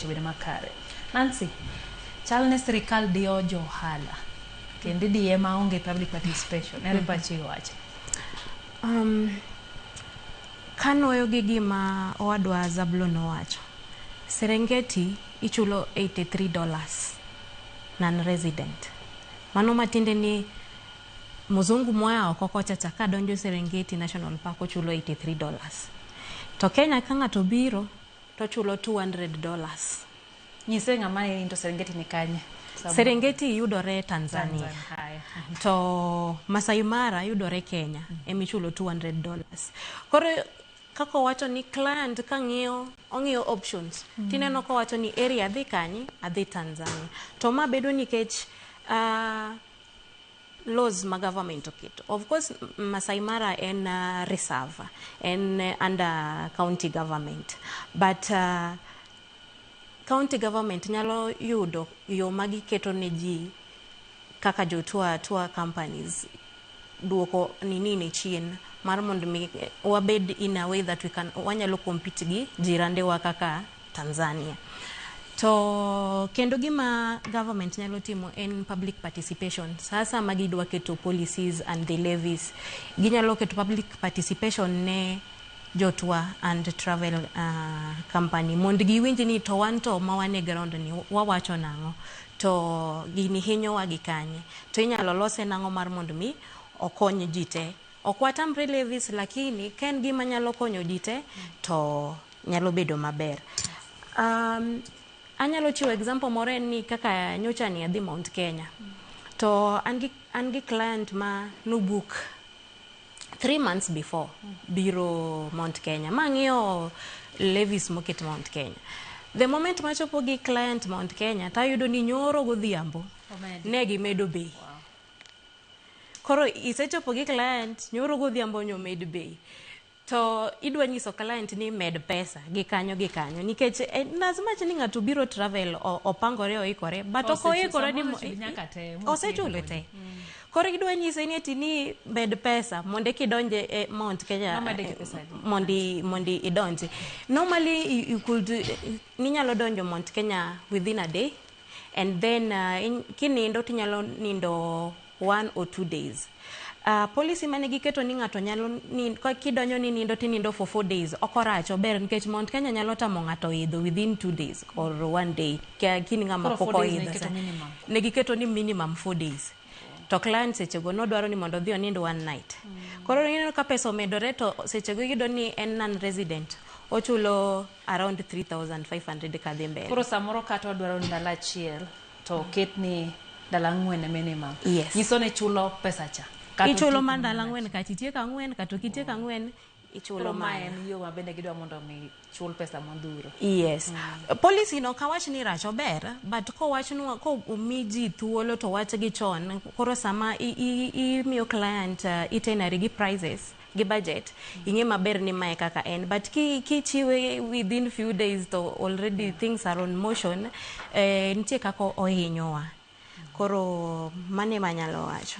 Obed makare. Nancy, chal ne sirikal diyo jo ohala kendo idiye maonge public participation. Ere pachi e wach? Kanoyo gi gima owadwa Zablon owacho, Serengeti ichulo $83 non-resident. Mano matiende ni mzungu moa oko kocha cha kadonjo Serengeti National Park ochulo $83. To Kenya ka ng'ato biro to ochulo $200. Nyise ng'ama ni to Serengeti ni kanye? Serengeti yudore Tanzania. Tanzania. Haya. To Masai Mara yudore Kenya, emichulo $200. Koro kaka owacho ni client ka ng'iyo ong'iyo options tineno kowacho ni area adhi kanye, adhi Tanzania. To ma bedo nikech laws ma government oketo. Of course Masai Mara en reserve, en under county government. But county government nyalo yudo yo ma giketo ne ji kaka jo tour companies duoko nini ne chien mar mondo mi wabed in a way that we can wanyalo compete gi jirandewa kaka Tanzania. To kendo gima government nyalo timo en public participation. Sasa ma gidwa keto policies and the levies, ginyalo keto public participation ne jo tour and travel company mondo giwinj ni to wan to ma wan e ground ni wawacho nang'o, to gini hinyowa gi kanye, to inyalo lose nang'o mar mondo mi okony ji te. Ok watamre levies, lakini ka en gima nyalo konyo ji te to nyalo bedo maber. Anyalo chiwo example moro en ni kaka nyocha ni adhi Mount Kenya to an gi client ma no book 3 months before biro Mount Kenya ma ng'iyo levies moket Mount Kenya. The moment machopo gi client Mount Kenya tayudo ni nyoro godhiambo Omedi. Ne gimedo bei. Koro isechopo gi client nyoro godhiambo nyomed bei to idwa nyiso client ni med pesa gi kanyo gi kanyo nikech en as much ni ng'ato biro travel opangore oikore but ok oikore ni samoro ochul nyaka te, osechulo te. Koro idwa nyise ni ati ni med pesa mondo eka idonje e Mount Kenya. Nomede gi pesa adi? Mondi idonji normally you could ninyalo donjo Mount Kenya within a day and then kinindo tinyalo nindo 1 or 2 days. Policy mane giketo ni ng'ato nyalo kidonjo ni nindo tinindo for 4 days ok orach, ober nikech Mount Kenya nyalo tamo ng'ato idho within 2 days or one day. Kin ng'ama Koro pok 4 days oidho ne iketo minimum. Ne giketo ni minimum 4 days to client sechego nodwaro ni mondo odhi onind one night. Koro ineno ka pesa omedore to sechego iyudo ni en non resident ochulo around 3500 kadhi mbele. Koro samoro kata odwaro ndalo achiel to oket ni ndalo 4 e minimum. Yes. Nyiso ni chulo pesa cha. Kata ichulo otieko mar ndalo mana 4 kata itieko 4 kata ok itieko 4 ichulo Koro ma mana. En yo ma bende gidwa mondo mi chul pesa modhuro. Yes. Policy no kawach ni rach, ober, but kowachnwa ko omi ji thuolo to wach gi chon koro sama imiyo client itinerary gi prices gi budget ing'e maber ni mae kaka en, but kichiwe within few days to already things are on motion, nitie kaka ohinyowa. Koro mano ema anyalo wacho.